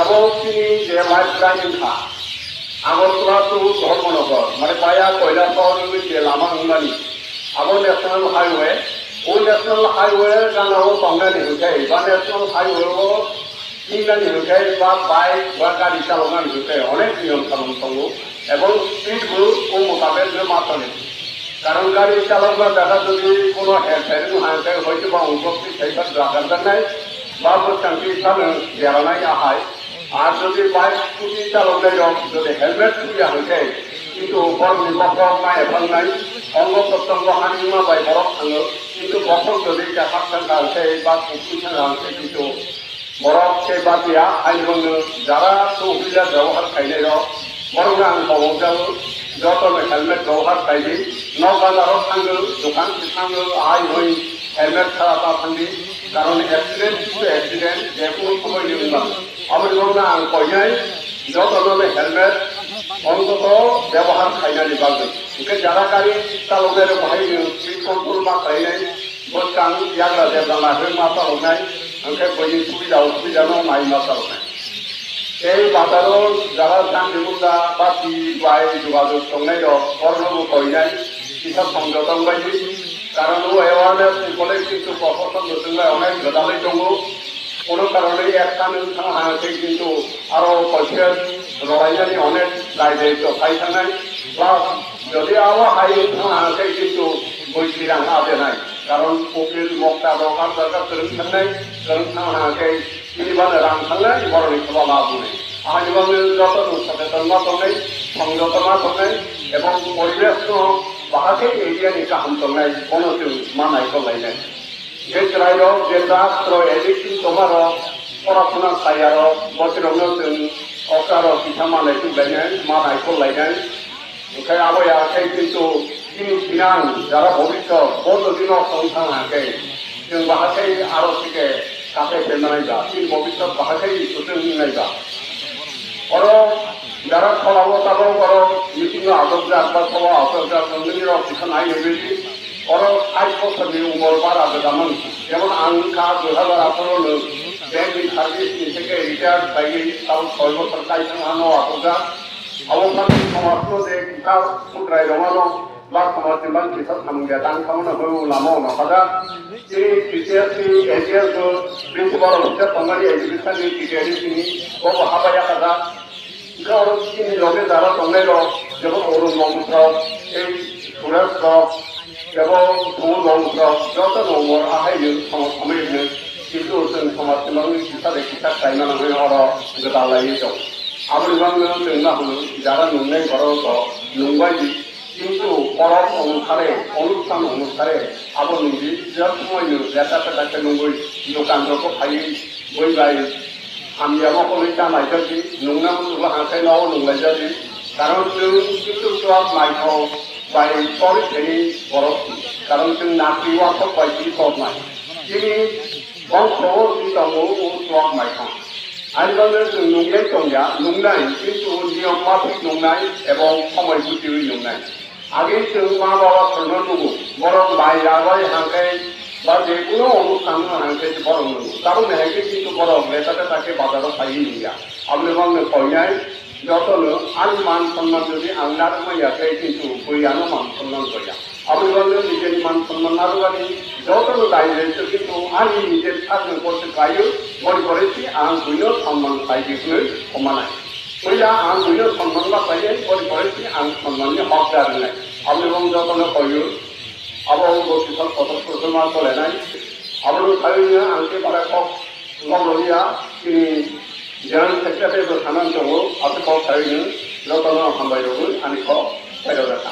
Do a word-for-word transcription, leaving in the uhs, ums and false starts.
Abo chini je lifeline wngkha, Agartala to Dharmanagar, mane via Kailasahar wngwi je lama wngmani, abo National Highway, o National Highway gana o tongnani hwnkhe, ba National Highway o thingnani hwnkhe, ba bike ba gari chaloknani hwnkhe onek niyom kanon tongo, ebong speed bo o motabek no ma toni. Karon gari chalokma jaga jodi kono her pher wng hai khe hoito ba ungkok twi saiba dwakar jaknai ba bwskang twi sano beranai ahai. Ar jodi bike scooty chaloknai rok jodi helmet thuya hai khe kintu borokni bokhok ma ephangnai, ongo kostongo hamima bai borok thango, kintu bokhok jodi kephak thang kha hai khe ba kuphung thang kha hai khe kintu Borok tei batiya, ani bangno jara two wheeler byabohar khainai rok, borokno ang kobok jago, jotono helmet byabohar khaidi, nok gana rok thangwi, dokan se thangwi, ahai hwnwi helmet sara ta thangdi, karon accident to accident, je kunu somoi ni wngma. Aboni bangno ang koinai, jotono helmet ontoto byabohar khainani bagwi. Hwnkhe jara gari chaloknai rok bahai no speed control ma khlainai, bwskang yagra debra naiwi ma chaloknai, hwnkhe buini subida osubida no nai ma chaloknai. Tei bazaro jara jang rimunda bati bai jogajog tongnai rok borokno bo koinai, kisa songjoto wngbaidi. Karon o awareness ni college kintu profession bo chwnglai onai gwdalwi tongo. Kono karone ekta nwng thang ha khe kintu aro koise rwlainani onek dai dai to phai thangnai. Plus, jodi abo hai wng thang ha khe kintu bui tirang abenai. Karon ukil mokta rok ar jaga kwrwng thangnai, kwrwng thang ha khe chini bana rang thangnai, borokni khoba labunai. Ahani bagwi joto nwng socheton ma tongnai, songjoto ma tongnai, ebong poribesh no bahai khe area ni kaham tongnai, bono chwng ma naikolnai. Je chwrairok je drugs rok addiction tongmarok, pora suna saiyarok, botirokno chwng okra rok kisa manai tublainai, ma naikolnai. Hwnkhe abo ya khe kintu chini sinang jara bobiswt bo jodi no tong thang ha khe chwng bahai khe aro thike kathai phaima nai ba, chini bobiswt bahai khe kuchung wng nai ba. Oro jara kholao tabok oro meeting o achukjak ba sabo achukjak nini rok kisa nai nai bai di. Oro sait bosor ni umor bara gwdamang. Jemon ang wngkha dui hazar atharo no bank ni service ni theke retire khaiwi tabok soi bosor kaisang ano achukjak. Abo samung somaj no je kisa sudrai rwmano ba somaj ni bang kisa samung ya tang thangmano hwnwi lama o nokha jak. Chini T C S ni A G S bo principal officer tongmani education ni T T A D C ni bo bo habaya kha jak. Hwnkhe oro chini loge jara tongnairok, jemon Arun Bongtrok, tei Suresh rok, ebo Sumo Bongtrok, joto no umor ahai nwng, somaj samai nwng, kintu chwng somaj ni bagwi kisa de kisa khlaimano hwnwi oro gwdal laiwi tong. Aboni bagwino chwng ma hwnwi jara nungnai borok rok nungbai di, kintu porok onusare, onusthan onusare abo nungdi, je somoi nwng jeta peta khe nungwi dokan rok phaiwi bui bai Hamya bo hwnwi ta naijak di, nungna muchungma hangkhai no nung laijak di. Karon chwng kintu chuak naithok bai tori thani borok si. Karon chwng nakri uansuk bai si tor nai. Chini bongso o si tongo o chuak naithok. Ani bagwi chwng nungnai tongya, nungnai, kintu niyom mapik nungnai ebong somoi butiwi nungnai. Age chwng ma baba phwrwngno nugo, borok bai ya bai hangkhe ba je kuno onusthan no hangkhe borok nugo. Tabuk ni hai khe kintu borok leta leta khe bazar o phaiwi nungya. Aboni bagwi koinai jotono ani man sonman jodi ang narwkma ya khe kintu bui ano man sonman koya. Aboni bagwi nijeni man sonman narwkani jotono dai rwkhe kintu ani nijer sakni borsi khlaiwi boni pore si ang buino sonman khlai di hwnwi hwnmanai. Puila ang buino sonman ma khlaiwi, boni pore si ang sonmanni hokdar wngnai. Aboni bagwi jotono koiwi, abo wngkha kisa kotor kotor ma tolenai. Abono saiwi ang khe barai kok lobro ya, chini General Secretary bo sanani tongo, abo kok saiwi jotono hambai rwgwi ani kok phairok rwkha.